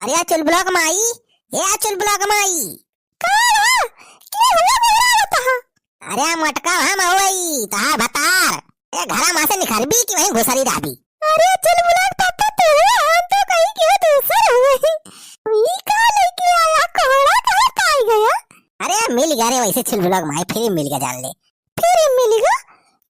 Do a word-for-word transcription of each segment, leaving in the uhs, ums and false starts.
अरे चुलबुला क माई, ए चुलबुला क माई। का बा? के हुआ गोहरावत ह? अरे मोटका हम होई, तहार भतार। ए घरा मा से निखरबी कि वहीं घुसरी रहबी? अरे चुलबुला क पापा तू, हम तो कही कि वो दूसर हुए। ई का लेके आया, कोहड़ा कहाँ पाई गया? अरे मिल गया रे, वैसे चुलबुला क माई, फ्री मिल गया, जान ले। फ्री मिल गया?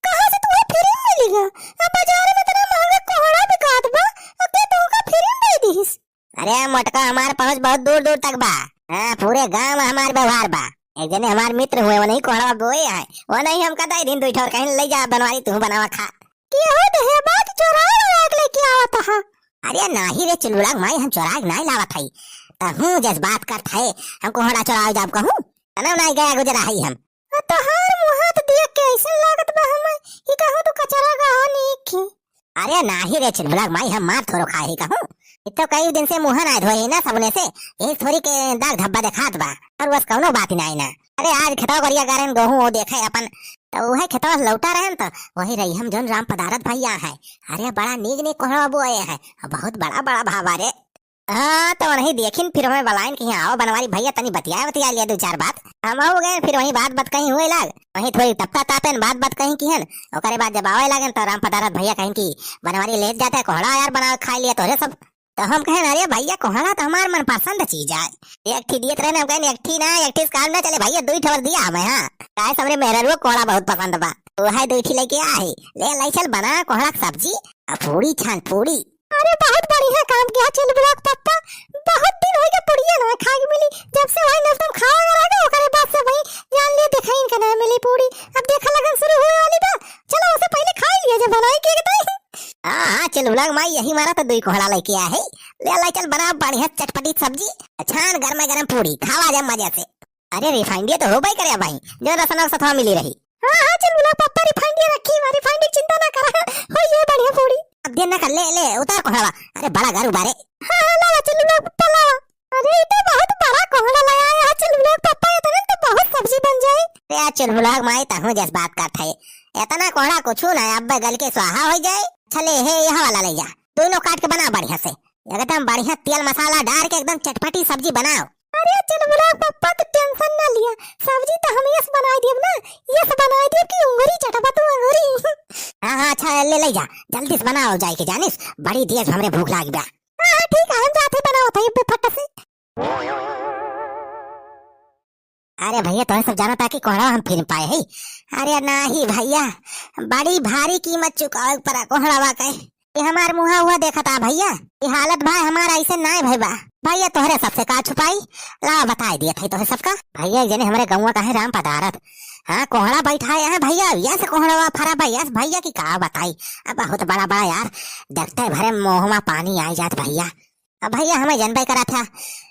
कहाँ से तुम्हें फ्री मिल गया? अब बाजार में इतना महंगा कोहड़ा बिकात बा, अब के तुमका फ्री दे दिस? अरे मोटका, हमार पहुँच बहुत दूर दूर तक बा। हाँ, पूरे गाँव मा हमार व्यवहार बा। एक जने हमार मित्र हुए, वो नहीं कोहड़ा बोए है, वो नहीं हमका दे दिन दुई ठोर, कहीं ले जा बनवारी, तू बनावा खा। केहू देहे बात चोराए वाला के लेके आवत ह। अरे नाही रे चुलबुला क माई, हम चोराए के नाही लावत हई। तहूँ जस बात करत है, हम कोहड़ा चोराए जाब कहूँ? तनव नाही गया गुजरा हई हम। आ तोहार मुँह तो देख के ऐसन लागत बा हमें कि कहूँ तू कचरा गहा नीक के। अरे नाही रे चुलबुला क माई, हम मार थोरो खाए ही कहूँ। इ तो कई दिन से मुँह ना धोए ही ना सबने से, यही थोरी के दाग धब्बा देखात बा। और बस कौनो बात ही नाही ना। अरे आज खेतवा गरिया गरन गहूँ वो देखे अपन, तो वही खेतवा से लौटा रहन तो वही रही हम जौन राम पदारथ भैया है। अरे बड़ा नीक नीक कोहड़ा बोए है, बहुत बड़ा बड़ा भावा रे। हाँ, तो वही देखिन, फिर हमें बलाइन कि हाँ, आओ बनवारी भैया, तनी बतिया बतिया लिया दो चार बात। हम हो गए, फिर वही बात बात कहीं हुए लाग, वही थोरी टप्पा तापेन, बात बात कहीं किहन। ओकरे बाद जब आवे लागेन, तो राम पदारथ भैया कहेन कि बनवारी ले जाते, कोहड़ा यार बना खा लिया तोरे सब। तो हम कहेन, अरे भैया, कोहड़ा तो हमार मनपसंद चीज है। एक ठी दियत रहे ना, हम कहेन, एक ठी ना, एक ठी से काम ना चले भैया, दुई ठवर दिया हमें, हाँ। काहे से हमरे मेहररुआ कोहड़ा बहुत पसंद बा। तो है दुई ठी लेके आए, ले लाई चल बना कोहड़ा के सब्जी, आ पूड़ी छान, पूड़ी। अरे बहुत बढ़िया काम किया चुलबुला क पप्पा, बहुत दिन होइ गए पुड़िया ना खाए के मिली, जब से वही नसम खावा रहा था, ओकरे बाद से वही जान लिया देखाइन के ना मिली पूड़ी। अब देखा लगन शुरू हुए वाली बा, चलो उसे पहले खा लिया जब बनाए के तो। हाँ हाँ चुलबुला क माई, यही मारा तो दुई कोहड़ा लेके आए है, ले लाई चल बना बढ़िया चटपटी सब्जी, छान गरम गरम पूड़ी, खावा जा मजे से। अरे refined ये तो होबे करे भाई, जो रसना सथवा मिली रही। हाँ हाँ चुलबुला क पप्पा, refined ये रखी बा, refined की चिंता ना करा, हो ये बढ़िया पूड़ी। अब देर ना कर, ले ले उतार कोहड़ा। अरे बड़ा गारू बारे। हाँ हाँ लावा चुलबुला क पप्पा लावा। अरे ये तो बहुत बड़ा कोहड़ा लाया है चुलबुला क पप्पा, इतने तो बहुत सब्जी बन जाए। अरे यार चुलबुला क माई, तहूँ जस बात करत है, इतना कोहड़ा कुछ ना, अब गल के स्वाहा हो जाए। चले हे यह वाला ले जा, दोनों काट के बना बढ़िया से। एकदम बढ़िया तेल मसाला डार के एकदम चटपटी सब्जी बनाओ। अरे चुलबुला क पप्पा, तू tension ना लिया, सब्जी तो हम यस बनाई देब ना, यस बनाई देब कि उंगरी चटबा तू उंगरी। हाँ हाँ अच्छा ले ले जा, जल्दी से बनाओ जाए के जानिस, बड़ी देर से हमरे भूख लाग बा। हाँ हाँ ठीक है, हम जाते बनाओ था ये फट से। अरे भैया, तोहे सब जानत ह कि कोहड़ा हम फिर पाए है। अरे नाही भैया, बड़ी भारी कीमत चुकावे के पड़ा कोहड़वा के। ये हमार मुँहा हुआ देखत ह भैया, ये हालत भाई हमार ऐसे नाय भई बा। भैया तोहरे सबसे का छुपाई, ला बताई दियत है तोहे सबका। भैया जने हमरे गौवा का है राम पदारथ, हाँ कोहड़ा बैठाए हैं भैया, यस कोहड़वा फरा बा यस भैया की का बताई। अब बहुत बड़ा बड़ा यार, देखते भरे मुँह मा पानी आई जात भैया। अब भैया हमें जनबे करत ह,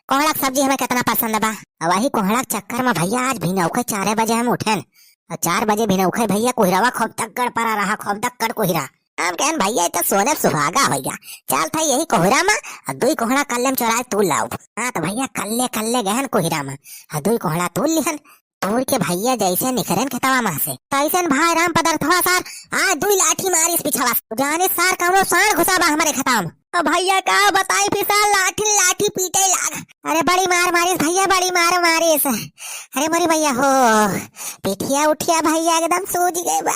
कोहड़ा के सब्जी हमें कितना पसंद बा। अब वही कोहड़ा के चक्कर मा भैया आज भिनौखे चार बजे हम उठेन। और चार बजे भिनौखे भैया कोहरावा खूब तगड़ परा रहा, खूब तगड़ कोहरा। हम कहन भैया ये तो सोने पे सुहागा होइ गया। चल था यही कोहरा मा और दुई कोहड़ा कल्ले में चोराए तूल लाउब। हाँ तो भैया कल्ले कल्ले गहन कोहरा मा और दुई कोहड़ा तूल लिहन। तूर के भैया जैसे निकरेन खेतवा मा से, तैसेन भाई राम पदार्थवा सार आज दुई लाठी मारिस पिछवा से। जाने सार कौनो साँड़ घुसा बा हमरे खेतवा मा। ओ भैया का बताई फिर सार लाठी लाठी पीटे लाग। अरे बड़ी मार मारिस भैया, बड़ी मार मारिस। अरे मोरी भैया हो, पिठिया उठिया भैया एकदम सूज गए बा।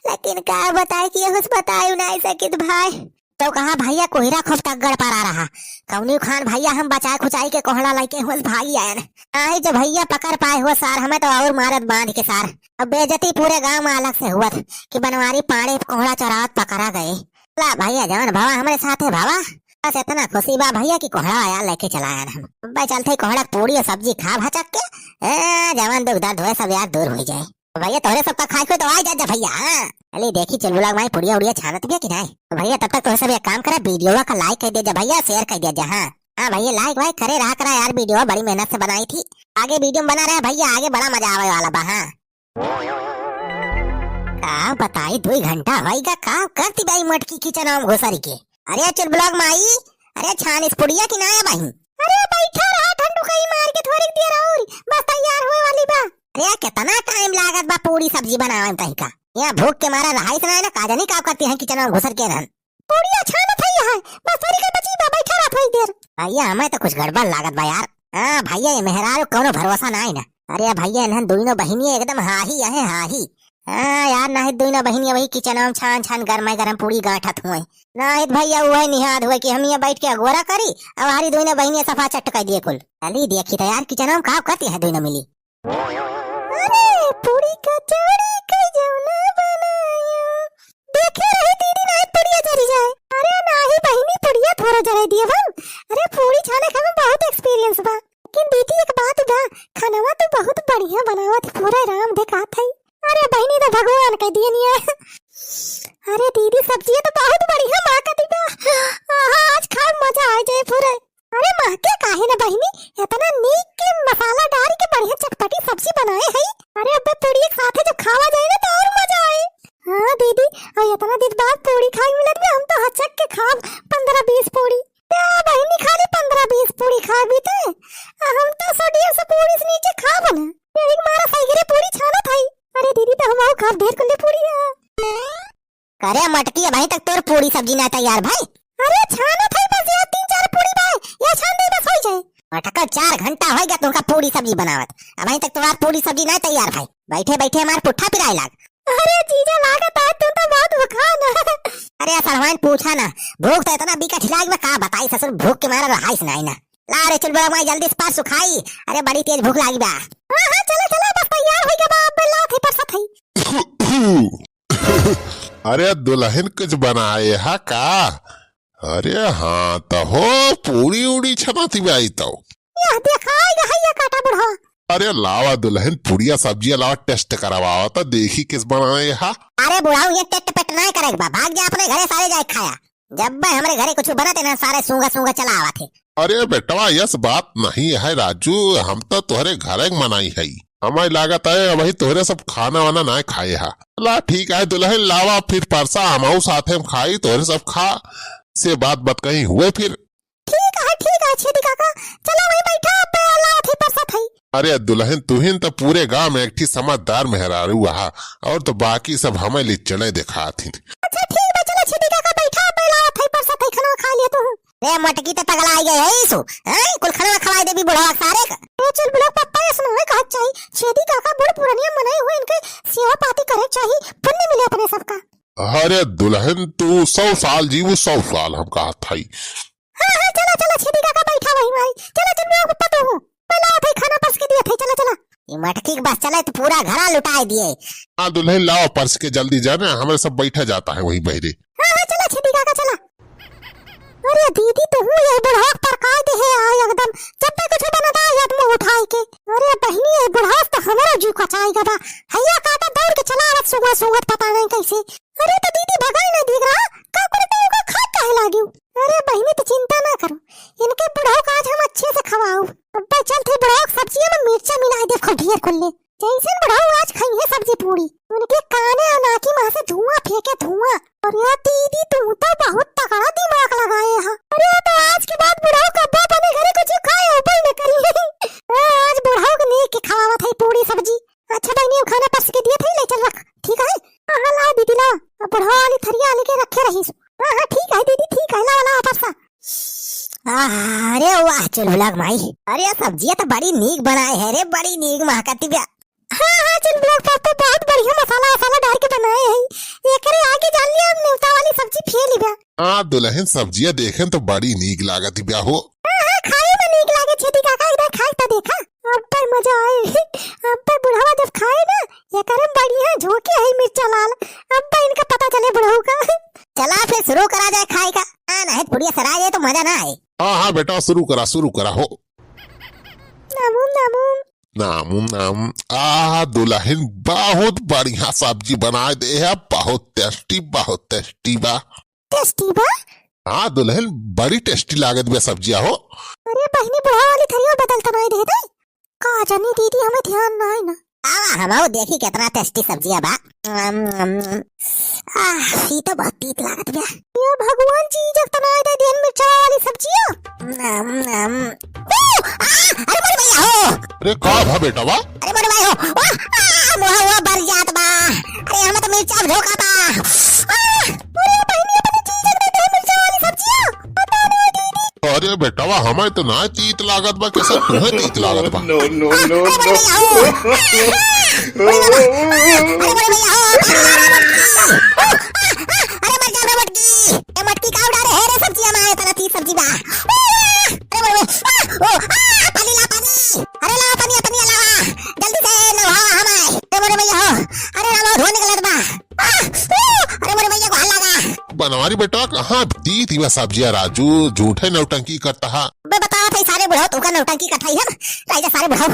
लेकिन का बताई कि यहुस बताई नहीं सकित भाई। तो कहा भैया कोहरा खूब तगड़ परा रहा। कौनी खान भैया हम बचाए खुचाई के कोहड़ा लइके हुस भागी आयन। नाही जो भैया पकड़ पाए हुआ सार, हमें तो और मारत बांध के सार। अब बेइज्जती पूरे गांव मा अलग से हुआ कि बनवारी पाड़े कोहड़ा चोरावत पकड़ा गए। ला भैया जवन भवा हमरे साथे भवा। बस इतना खुशी बा भैया कि कोहड़ा आया लेके चला आयन हम। अब चलते कोहड़ा के पूड़ी और सब्जी खा भचक के। ए, जवन दुख दर्द हुए सब यार दूर होइ जाए। भैया तोहरे सबका खाए के तो आ जा, जा भैया। हाँ अले देखी चुलबुला माई पुड़िया उड़िया छानत बिया कि नाही। तो भैया तब तक तोहरे सब एक काम करा, video का like कर दे जा भैया, share कर दे जा। हाँ हाँ भैया like वाइक करे रहा करा यार, video बड़ी मेहनत से बनाई थी। आगे video में बना रहे भैया, आगे बड़ा मजा आवे वाला बा। हाँ का बताई, दुई घंटा होइगा का करती बाई मोटकी kitchen में घुसरी के। अरे चुलबुला माई, अरे छानिस पुड़िया कि नाही अबहीं? अरे बैठा रहा ठंडू कहीं मार के थोड़ी देर और, बस तैयार हुए वाली बा। अरे कितना time लागत बा पूड़ी सब्जी बनावे में तहीं का? यहाँ भूख के मारा रहाइस नाही ना, का जानी का करती हैं kitchen में घुसर के रहन। पूड़िया छानत है यहाँ, बस थोड़ी के बची बा, बैठा रहा थोड़ी देर। भैया, हमें तो कुछ गड़बड़ लागत बा यार। हाँ भैया, ये मेहरारू कौनो भरोसा ना है ना। अरे भैया, इन्हन दोनों बहिनी एकदम हाही है, हाही। हाँ यार, नाहीं दोनों बहिनी वही किचन में छान छान गरमाई गरम पूड़ी गांठत हुए। नाहीं भैया, वही निहाद हुए कि हम ये बैठ के अगोरा करी, अब हमारी दोनों बहिनी सफा चट कर दिए कुल। चली देखी तो यार, किचन में का करती है दोनों मिली। अरे पूड़ी कचौड़ी के जौना बनाया। देखे रही दीदी, नाहीं पुड़िया जरी जाए। अरे नाहीं बहिनी, पुड़िया थोड़ा जरे दिए बन। अरे पूड़ी छाने का में बहुत experience बा। लेकिन दीदी एक बात बा, खानवा तो बहुत बढ़िया बनावत है, पूरा राम देखात है। अरे बहिनी तो भगवान कह दिए नहीं है। अरे दीदी सब्जिया तो बहुत बढ़िया महकत बा। आहा, आज खाए मजा आ जाए पूरे। अरे महके काहे न बहिनी, इतना नीक के मसाला डाल के बढ़िया चटपटी सब्जी बनाए है। अरे अब्बे पूड़ी के साथे जो खावा जाए ना तो और मजा आए। हाँ दीदी, और इतना दिन बाद पूड़ी खाए मिलत बा, हम तो हचक के खाब पन्द्रह बीस पूड़ी। ए बहिनी, खाली पन्द्रह बीस पूड़ी खाबी ते? आ हम तो सडिया से पूड़ी से नीचे खाब ना। यही मारा सही गिरे पूड़ी छानत है। अरे दीदी, तो हम खाब ढेर कुल्ले पूड़ी है। करे मटकी, अबहीं तक तोर पूड़ी सब्जी ना तैयार भाई। अरे छानत है बस, ये तीन चार पूड़ी बाय, ये छान दे बस हो जाए। मटका, चार घंटा हो गया तुमका पूड़ी सब्जी बनावत, अबहीं तक तुम्हार पूड़ी सब्जी ना तैयार भाई। बैठे बैठे हमार पुट्ठा पिराए लाग। अरे जीजा, लागत है तू तो बहुत भूखा ना। अरे सलमान पूछा ना, भूख तो इतना बिकट लाग बा, का बताई ससुर, भूख के मारे रहाइस नाहीं ना। ला रे चुलबुला माई, जल्दी से परसु खाई। अरे बड़ी तेज भूख लागी बा। हाँ हाँ, चला चला, बस तैयार हो गया बा, अब लाओ थे परसत है। अरे दुलहिन कुछ बनाए हा का? अरे हाँ तो हो, पूड़ी उड़ी छनाती बा ई तो। यह देखा, यह ये काटा बुढ़वा। अरे लावा दुलहिन, पुड़िया सब्जिया लावा, test करवावा तो देखी किस बनाए हा। अरे बुढ़ाऊ, ये टेट पेट नाहीं करे के बा, भाग जा अपने घरे, सारे जाए खाया। जब बे हमरे घरे कुछ बनत है ना, सारे सूंघा सूंघा चला आवत है। अरे बेटवा, यस बात नहीं है राजू, हम तो तोहरे घरे के मनाई है। हमें लागत है अबही तोहरे सब खाना वाना ना खाए हा। ला ठीक है दुलहिन, लावा फिर परसा, हमहू साथे में खाई, तोहरे सब खा से बात बात कहीं हुए फिर। ठीक है, ठीक है छेदी काका, चला वही बैठा, अब लावा थे परसा थे। अरे दुलहिन, तुहिन तो पूरे गांव में एक ठी समझदार मेहरारू हा, और तो बाकी सब हमें ले चले देखात ही। अच्छा ठीक बा, चला छेदी काका बैठा, अब लावा थे परसा थे, खाना खा लिया तू। रे मटकी, ते पगला आई गई है इसु, हैं? कुल खाना खवाई देबी बुढ़वा सारे का। ए चुलबुला पप्पा, ऐसा नहीं कहत चाहिए। छेदी काका बूढ़ पुरानिया मनई हुए, इनके सेवा पाती करे चाहिए, पुण्य मिले अपने सबका। अरे दुलहिन, तू सौ साल जीवू, सौ साल हम कहत हई। हाँ हाँ, चला चला छेदी काका बैठा वही माई, चला चुलबुला पप्पा तू। पहला थे खाना परस के दिया थे, चला चला। ये मटकी के बस चले तो पूरा घरा लुटाए दिए। हाँ दुलहिन, लावा परस के जल्दी जाना, हमरे सब बैठा जाता है वही बहरे। हाँ हाँ, चला छेदी काका चला। अरे दीदी, तो हूँ ये बुढ़ाक पर काय दे है आय एकदम, जब पे कुछ बना था याद मुँह उठाए के। अरे बहिनी, ये बुढ़ाक तो हमारा जीव कचाई गबा। हैया काटा दौड़ के चला आवत सुगवा सुगत पता नहीं कैसे। अरे तो दीदी भगाई नहीं दिख रहा, का करे तो ओका खाए काहे लागियो? अरे बहिनी, तो चिंता ना करो, इनके बुढ़ाक आज हम अच्छे से खवाओ। अब्बे चल थे बुढ़ाक, सब्जिया में मिर्चा मिला दे खूब ढेर कुल्ले। जैसन बुढ़ऊ आज खइहे सब्जी पूड़ी, उनके काने और नाकी में से धुआं फेंके धुआं। अरे दीदी, तू तो बहुत तगड़ा दिमाग लगाए हा। अरे तो आज के बाद बुढ़ऊ कब्बो अपने घरे कुछ खाए ऊपर न करी। हाँ, आज बुढ़ऊ के नेक के खवावत है पूड़ी सब्जी। अच्छा बहिनी, हम खाना परस के दिया थे, ले चल रख, ठीक है? हाँ हाँ, लाओ दीदी लाओ, अब बुढ़ऊ वाली थरिया आने के रखे रही। हाँ हाँ ठीक है दीदी, ठीक है, लाओ लाओ परसा। आह, अरे वाह चुलबुला के माई, अरे सब्जिया तो बड़ी नीक बनाए है रे, बड़ी नीक महकती बा। हाँ हाँ चुलबुला के पापा बहुत बढ़िया मसाला वसाला डाल के बनाए है। एकरे आगे जान लिया, हम नेवता वाली सब्जी फेल ही बा। हाँ दुलहिन, सब्जिया देखे तो बड़ी नीक लागत बा हो। हाँ हाँ, खाए में नीक लागे छेदी काका, इधर खाए तो देखा, अब पर मजा आए। अब पर बुढ़ावा जब खाए ना, एकरे में बढ़िया झोंके है मिर्चा लाल, अब पर इनका पता चले बुढ़ऊ का। चला फिर शुरू करा जाए खाए का। हाँ, नहीं पुड़िया सराय जाए तो मजा ना आए। हाँ हाँ बेटा, शुरू करा, शुरू करा हो। नामुम नामुम। नामुम नाम। आह दुलहिन, बहुत बढ़िया सब्जी बनाए दे है, बहुत tasty, बहुत tasty बा। Tasty बा? हाँ दुलहिन, बड़ी tasty लागत बा सब्जिया हो। अरे बहिनी, बुढ़ा वाली थरिया बदल तो नहीं दे दे। का जानी दीदी, हमें ध्यान ना है ना। आवा, हम आओ देखी कितना tasty सब्जिया बा। अम, अम, अम। आह, ई तो बहुत तीत लागत बा। ये भगवान जी, जब तना दे दिहन मिर्चा वाली सब्जिया। अम, अम। ओ, आ, अरे मोरे भैया हो। अरे का भा बेटा बा? अरे मोरे भाई हो। ओ, आ, मुहा हुआ बर जात बा। अरे हम तो मिर्चा झोंका बा। आ, अरे बहिनी, अपने जीजा के दे दे अरे बेटवा, हमें तो ना तीत लागत बा, कैसा तुम्हें तीत लागत बा? No, no, no, अरे बड़े भैया हो। अरे बड़े भैया हो। अरे मर जा रे मटकी। ए मटकी का उड़ा रे, हे रे सब्जिया में इतना तीत सब्जी बा। अरे बड़े भैया। ओ, आ, पानी ला पानी। अरे लावा पानी, पानी लावा। जल्दी से नहावा हमें। अरे बड़े भैया हो। अरे लावा धुआं निकलत बा। आ, ऊ, अरे मोरे भैया को हल्ला गा। बनवारी बेटा, कहाँ तीत ही बा सब्जिया राजू, झूठे नौटंकी करता है। बे बताओ थे सारे बुढ़ाओ, तू का नौटंकी करता ही हम, राजा सारे बुढ़ाओ।